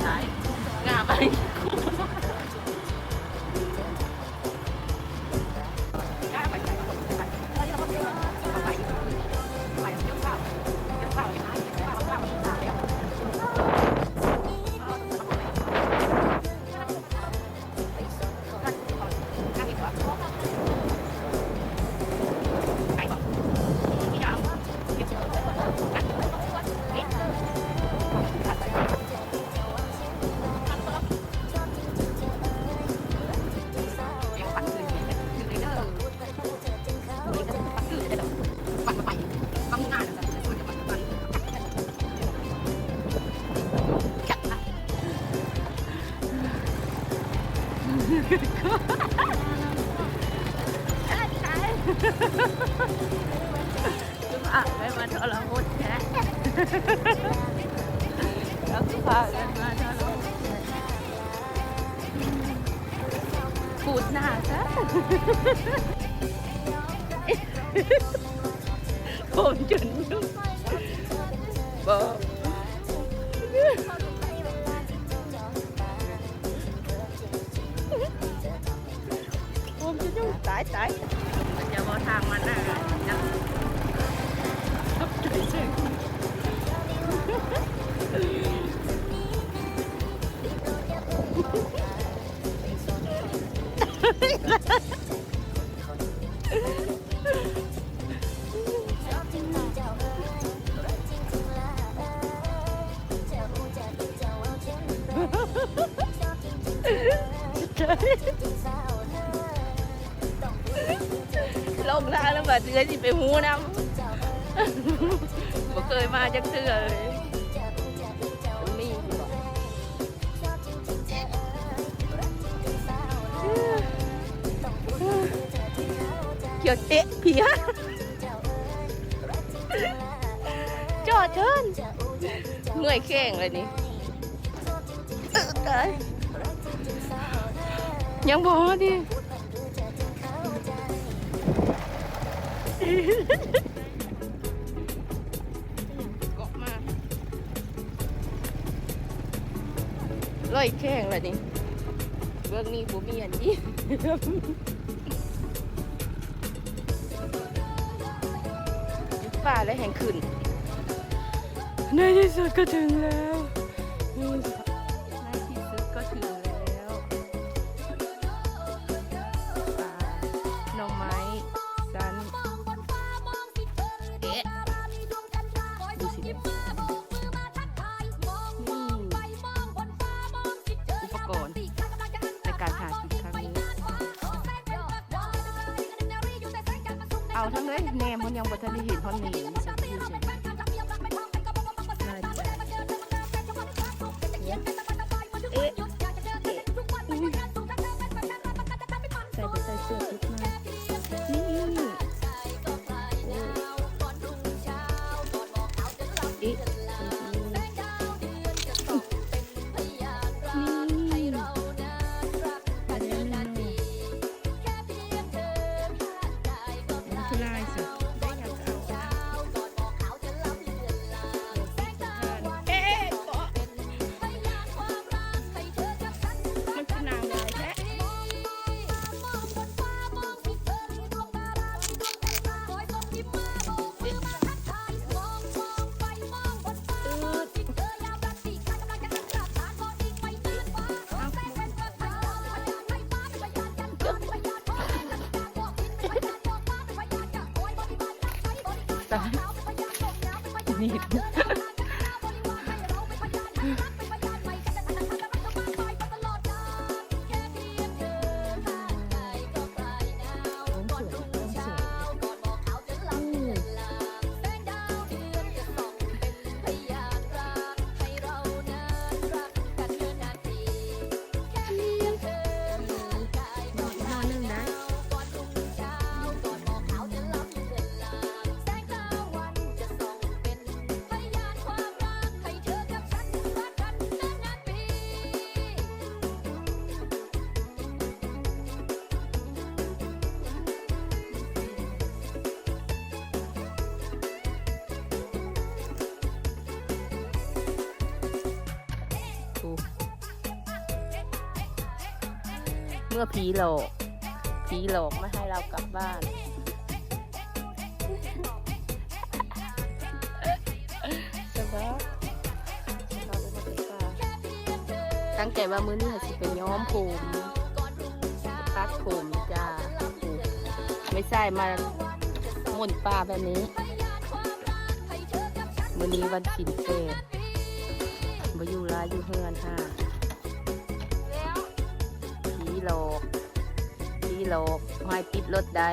ຕາຍ ງາມໄປ. ຄືວ່າໄປມາທໍລະຫົດແທ້ ກໍຄືວ່າໄປມາທໍລະຫົດແທ້ ຂູດໜ້າຊະ ຜົມຈົນ ບໍ່ ໂອ້ຍ ຕາຍ ຕາຍ ມັນຈະບໍ່ທາງມັນນະ ຈັກ ລົງທາງແລ້ວບາດເທື່ອຊິໄປຮູ້ນຳ ບໍ່ເຄີຍມາຈັກເທື່ອເລີຍ ມີຢູ່ບໍ່? ຂຽວເຕະຜີ ຈອດເທີນ ເມື່ອຍແຂ້ງແລ້ວນີ້ ເອີ ຕາຍ ຍັງບໍ່ຮອດອີກ. ເກາະມາ ລອຍແຂ້ງລະນີ້ ເບື້ອງນີ້ບໍ່ມີອັນນີ້ ຟ້າແລະແຮງຂຶ້ນ ໃນທີ່ສຸດກໍເຖິງແລ້ວ ໃນທີ່ສຸດກໍເຖິງແລ້ວ ປ່າໜໍ່ໄມ້ ຊັ້ນ ເອະ ດູຊິ ນີ້ ອຸປະກອນໃນການຫາກິນຄັ້ງນີ້ ເອົາທັງເລີຍ ແໜມມັນຍັງບໍ່ທັນໄດ້ເຫັນຮອດແໜມ ເອະ ເອະ ໃສ່ໄປໃສ່ເສື້ອເພິດມາ ນີ້ ເອະ ນີ້ ຄືລາຍຊິ ໄດ້ຫຍັງກໍເອົາ ເອະ ເກາະ ມັນຄືໜາວຫຼາຍແທ້. ອີກໜໍ່ໜຶ່ງໄດ້. ກໍຜີຫຼອກ ຜີຫຼອກມາໃຫ້ລາວກັບບ້ານ. ສະບາຍ ຕັ້ງໃຈວ່າມື້ນີ້ເຮົາຊິໄປຍ້ອມຜົມ ຕັດຜົມຈ້າ. ແມ່ຊາຍມາໝູນປ່າແບບນີ້. ມື້ນີ້ວັນສິນແປດ ບໍ່ຢູ່ຫຼາຍ ຢູ່ເຮືອນຫາ. ຜີຫຼອກ ຜີຫຼອກ ໃຫ້ຕິດລົດໄດ້.